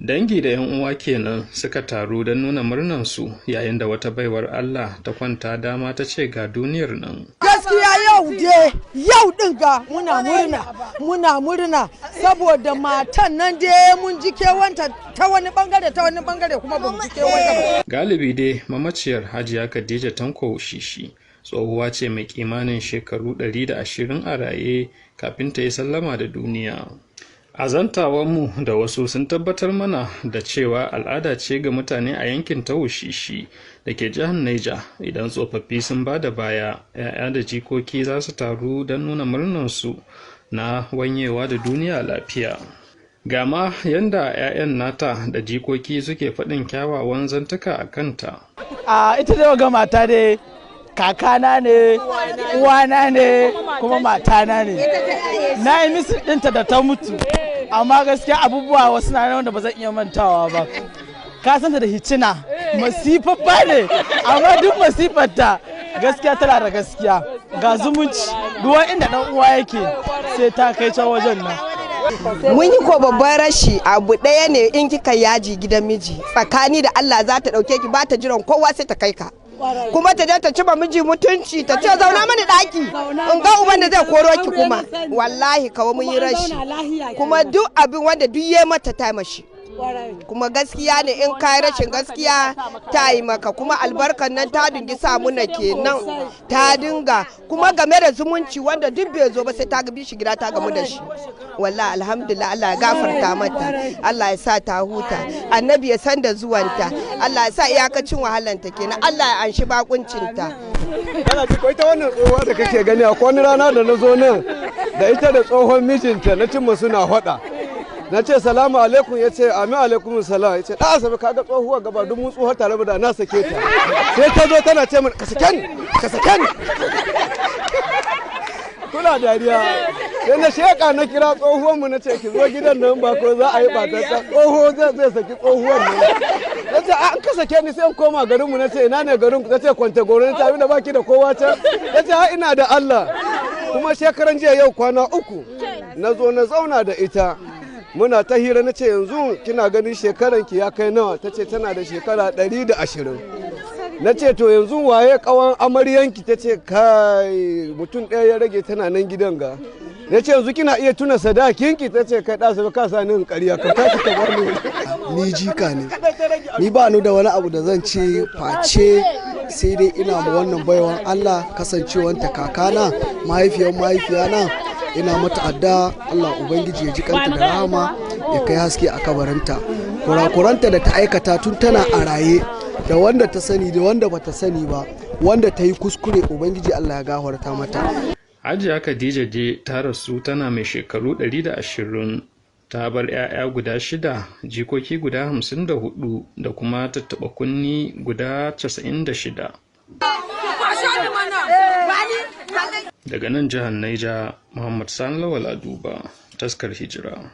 Dangi da 'yan uwa kenan suka taru don nuna murnansu yayin da wata baiwar Allah ta kwanta dama ta ce ga duniyar nan. Gaskiya yau dai, yau din ga muna murna, muna murna saboda matan nan dai mun ji kewanta ta wani bangare, ta wani bangare kuma ba mu ji kewanta ba. Galibi dai mamaciyar Hajiya Khadija Tanko Shishi tsohuwa ce mai kimanin shekaru 120 a raye kafin ta yi sallama da duniya. A zantawarmu da wasu sun tabbatar mana da cewa al'ada ce ga mutane a yankin ta Wushishi da ke jihar Neja, idan tsofaffi sun ba da baya, 'ya'ya da jikoki za su taru don nuna murnarsu na wanyewa da duniya lafiya. Gama yanda 'ya'yan nata da jikoki suke faɗin kyawawan zantuka a kanta. A ita dai ga mata dai kakana ne, uwana ne, kuma matana ne. Na yi missing ɗinta da ta mutu, amma gaskiya abubuwa wasu na wanda ba zan iya mantawa ba. Ka santa da hicina, masifaffa ne, amma duk masifarta gaskiya tana da gaskiya. Ga zumunci, duk inda ɗan uwa yake sai ta kai can wajen nan. Mun yi ko babban rashi. Abu ɗaya ne, in kika yaji gidan miji tsakani da Allah, za ta ɗauke ki, ba ta jiran kowa, sai ta kai ka, kuma ta je ta ci ma miji mutunci, ta ce zauna mani ɗaki in ga uban da zai koro ki. Kuma wallahi kawo mun yi rashi, kuma duk abin wanda duk ya mata ta mashi, kuma gaskiya ne, in kayi rashin gaskiya ta yi maka. Kuma albarkan nan ta dingi sa muna kenan, ta dinga kuma game da zumunci, wanda duk bai zo ba sai ta bi shi gida ta gamu da shi. Wallahi alhamdulillah, Allah ya gafarta mata, Allah ya sa ta huta, Annabi ya san da zuwanta, Allah ya sa iyakacin wahalanta kenan, Allah ya anshi bakuncinta. Kana ji ko, ita wannan tsohuwa da kake gani, akwai wani rana da na zo nan da ita da tsohon mijinta, na cimma suna faɗa. Na ce salamu alaikum, ya ce amin alaikum salam. Ya ce da Asabe, kaga tsohuwa gaba duk mun tsohuwar tare da na sake ta. Sai ta zo tana ce min ka sake ni, ka sake ni. Kuna dariya. Sai na sheka na kira tsohuwan mu, na ce ki zo gidan nan, ba ko za a yi batata tsoho zai saki tsohuwan nan. Na ce an ka sake ni sai in koma garin mu. Na ce ina ne garin ku? Ta ce Kwanta Goro. Na ce da baki da kowa can? Na ce ha, ina da Allah. Kuma shekaran jiya, yau kwana 3, na zo na zauna da ita, muna ta hira. Na ce yanzu kina ganin shekaran ki ya kai nawa? Ta ce tana da shekara 120. Na ce to yanzu waye kawan amaryanki? Ta ce kai, mutum ɗaya ya rage, tana nan gidan ga. Na ce yanzu kina iya tuna sadakinki? Ta ce kai ɗasa, ka sa ni in ƙarya, ka tashi ka bani. Ni jika ne, ni ba ni da wani abu da zan ce face sai dai ina ma wannan baiwan Allah, kasancewanta kakana, mahaifiyar mahaifiyana, ina mata adda Allah Ubangiji ya ji kanta da rahama, ya kai haske a kabarinta. Kurakuranta da ta aikata tun tana a raye, da wanda ta sani da wanda bata sani ba, wanda ta yi kuskure, Ubangiji Allah ya gafarta mata. Hajiya Khadija je ta rasu tana mai shekaru 120, ta bar 'ya'ya guda shida, jikoki guda 54 da kuma tattaɓa kunni guda 96. Daga nan jihar Naija, Muhammad Sani Lawal Aduba, Taskar Hijira.